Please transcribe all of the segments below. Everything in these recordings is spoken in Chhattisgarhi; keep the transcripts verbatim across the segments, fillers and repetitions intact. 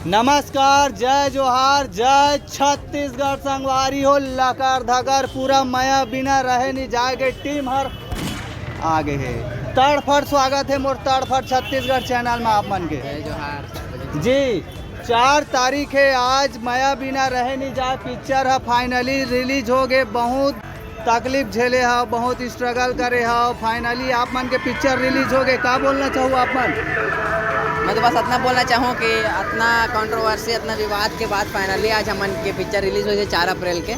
नमस्कार, जय जोहार, जय छत्तीसगढ़। संगवारी हो, लकर धकर पूरा मया बिना रहे नी जाए के टीम हर आ गे हे। तड़फड़ स्वागत हे मोर तड़फड़ छत्तीसगढ़ चैनल में आप मन के। जय जोहार। जी, चार तारीख हे आज, मया बिना रहे नी जाए पिक्चर ह फाइनली रिलीज हो गे। बहुत तकलीफ झेले हव, बहुत स्ट्रगल करे हव, फाइनली आप मन के पिक्चर रिलीज हो गे। का बोलना चाहू आप मन? मैं तो बस इतना बोलना चाहूँ कि इतना कंट्रोवर्सी, इतना विवाद के बाद फाइनली आज हमन के पिक्चर रिलीज होइस हे चार अप्रैल के।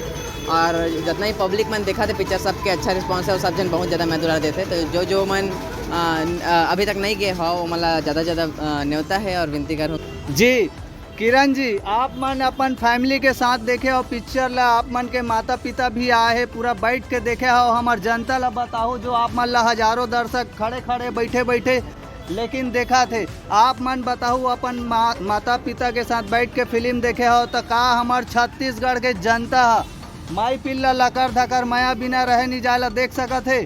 और जितना ही पब्लिक मन देखत हे पिक्चर, सबके अच्छा रिस्पॉन्स हे और सब झन बहुत ज़्यादा मया दुलार देथे। तो जो जो मन अ, अ, अभी तक नहीं गए हो, वो मन ला ज़्यादा ज़्यादा अ, न्योता हे और विनती करूँ। जी किरण जी, आप मन अपन फैमिली के साथ देखे हो पिक्चर ला, आप मन के माता पिता भी आए हे, पूरा बैठ के देखे हो, हमर जनता ला बताओ जो आप मन ला हजारों दर्शक खड़े खड़े बैठे बैठे लेकिन देखत हे, आप मन बताओ अपन मा, माता पिता के साथ बैठ के फिल्म देखे हो त का हमर छत्तीसगढ़ के जनता ह माई पिल्ला लकर धकर मया बिना रहे नी जाए ला देख सकत हे?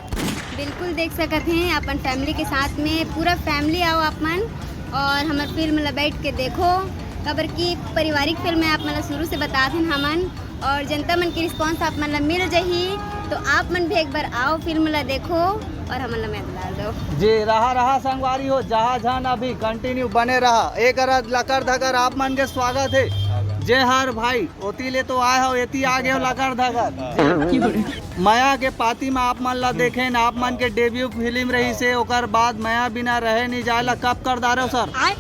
बिल्कुल देख सकत हे अपन फैमिली के साथ में, पूरा फैमिली आओ आप मन और हमर फिल्म ला बैठ के देखो, काबर कि पारिवारिक फिल्म है, आप मन ला शुरू से बतात हन हमन और जनता मन के रिस्पॉन्स आप मन ला मिल जही, तो आप मन भी एक बार आओ फिल्म ला देखो और हमन ला मया दुलार दो। जी रहा रहा संगवारी हो, जहाँ जहाँ अभी कंटिन्यू बने रहा। एक अरज लकर धकर आप मन के स्वागत हे। जय हर भाई, ओती ले तो आए हो, एती आ गए हो लकर धकर। मया के पाती में आप मन ला देखे न, आप मन के डेब्यू फिल्म रही से, ओकर बाद मया बिना रहे नहीं जाए ला कब कर डारे हो सर?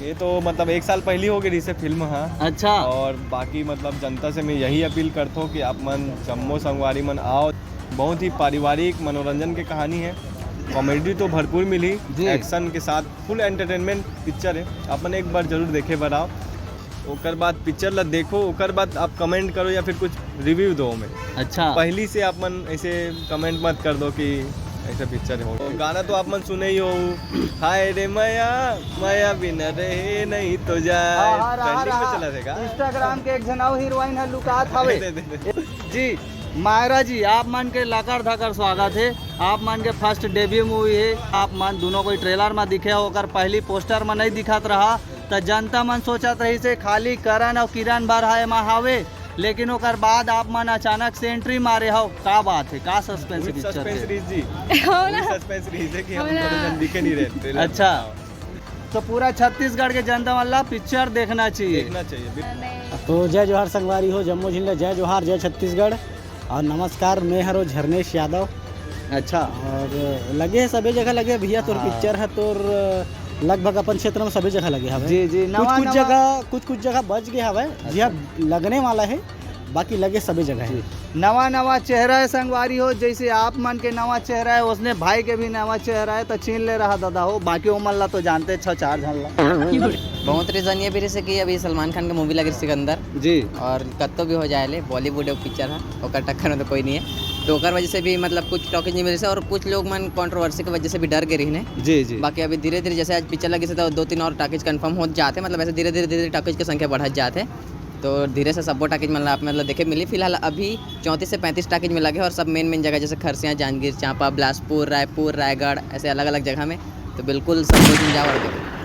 ये तो मतलब एक साल पहली हो गई रही से फिल्म। हाँ। अच्छा। और बाकी मतलब जनता से मैं यही अपील करता हूँ कि आप मन जम्मो संगवारी मन आओ। बहुत ही पारिवारिक मनोरंजन के कहानी है। कॉमेडी तो भरपूर मिली, जी। एक्शन के साथ फुल एंटरटेनमेंट पिक्चर है। अपन एक बार जरूर देखे बर आओ, ओकर बाद पिक्चर ला देखो, ओकर बाद आप कमेंट करो या फिर कुछ रिव्यू दो हमें। अच्छा। पहली से आप मन ऐसे कमेंट मत कर दो कि ऐसा पिक्चर हो। गाना तो आप मन सुने ही हो, हाय रे मया, मया बिना रहे नहीं तो जाए। हाँ, हाँ, रहा, ट्रेंडिंग में रहा। चला रहेगा। इंस्टाग्राम के एक झन अउ हीरोइन है लुकात हवे। दे, दे, दे। जी, मायरा जी, आप मन के लकर धकर स्वागत है। आप मन के फर्स्ट डेब्यू मूवी है। आप मन दोनों कोई ट्रेलर में दिखे हो, ओकर पहली पोस्टर में नहीं दिखत रहा, त जनता मन सोचत रही से खाली करण और किरण भर है एमा हावे, लेकिन ओकर बाद आप मन अचानक से एंट्री मारे हो। का बात है, का सस्पेंस फुल पिक्चर सस्पेंस है? रही जी। हो ना? फुल सस्पेंस रही है कि हम हो ना? दोनों जन दिखे नहीं रहे ट्रेलर में। अच्छा, तो पूरा छत्तीसगढ़ के जनता मन ला पिक्चर देखना चाहिए। देखना चाहिए बिल्कुल। तो जय जोहार संगवारी हो, जम्मो झिन ला जय जोहार, जय छत्तीसगढ़ और नमस्कार। मैं हरो झरनेश यादव। अच्छा। और लगे है सभी जगह लगे है भैया, तोर हाँ। पिक्चर है तोर लगभग अपन क्षेत्र में सभी जगह लगे हवे। जी, जी, कुछ नवा, कुछ नवा। जगह कुछ कुछ जगह बच गए हवे, जिहाँ लगने वाला है, बाकी लगे सभी जगह है। नवा नवा चेहरा है संगवारी हो, जैसे आप मन के नवा चेहरा है, उसने भाई के भी नवा चेहरा है, तो छीन ले रहा दादा हो, बाकी उमन ला तो जानते छो चार झन ला। बहुत रीज़न ये भी रही से कि अभी सलमान खान के मूवी लगे सिकंदर, जी। और कत्तो भी हो जाए ले, बॉलीवुड पिक्चर है, ओकर टक्कर में तो कोई नहीं है। तो ओकर वजह से भी मतलब कुछ टॉकीज नहीं मिले से, और कुछ लोग मन कंट्रोवर्सी के वजह से भी डर गए रही ने। जी, जी। बाकी अभी धीरे धीरे जैसे आज पिक्चर लगी से तो दो तीन और टॉकीज कंफर्म हो जाते, मतलब ऐसे धीरे धीरे धीरे धीरे टॉकीज की संख्या बढ़त जाते। तो धीरे से सब्बो टॉकीज मतलब आप मतलब देखे मिली। फिलहाल अभी चौंतीस से पैंतीस टॉकीज में लगे और सब मेन मेन जगह जैसे खरसिया, जांजगीर चांपा, बिलासपुर, रायपुर, रायगढ़, ऐसे अलग अलग जगह में। तो बिल्कुल सब लोग जाओ और देखो।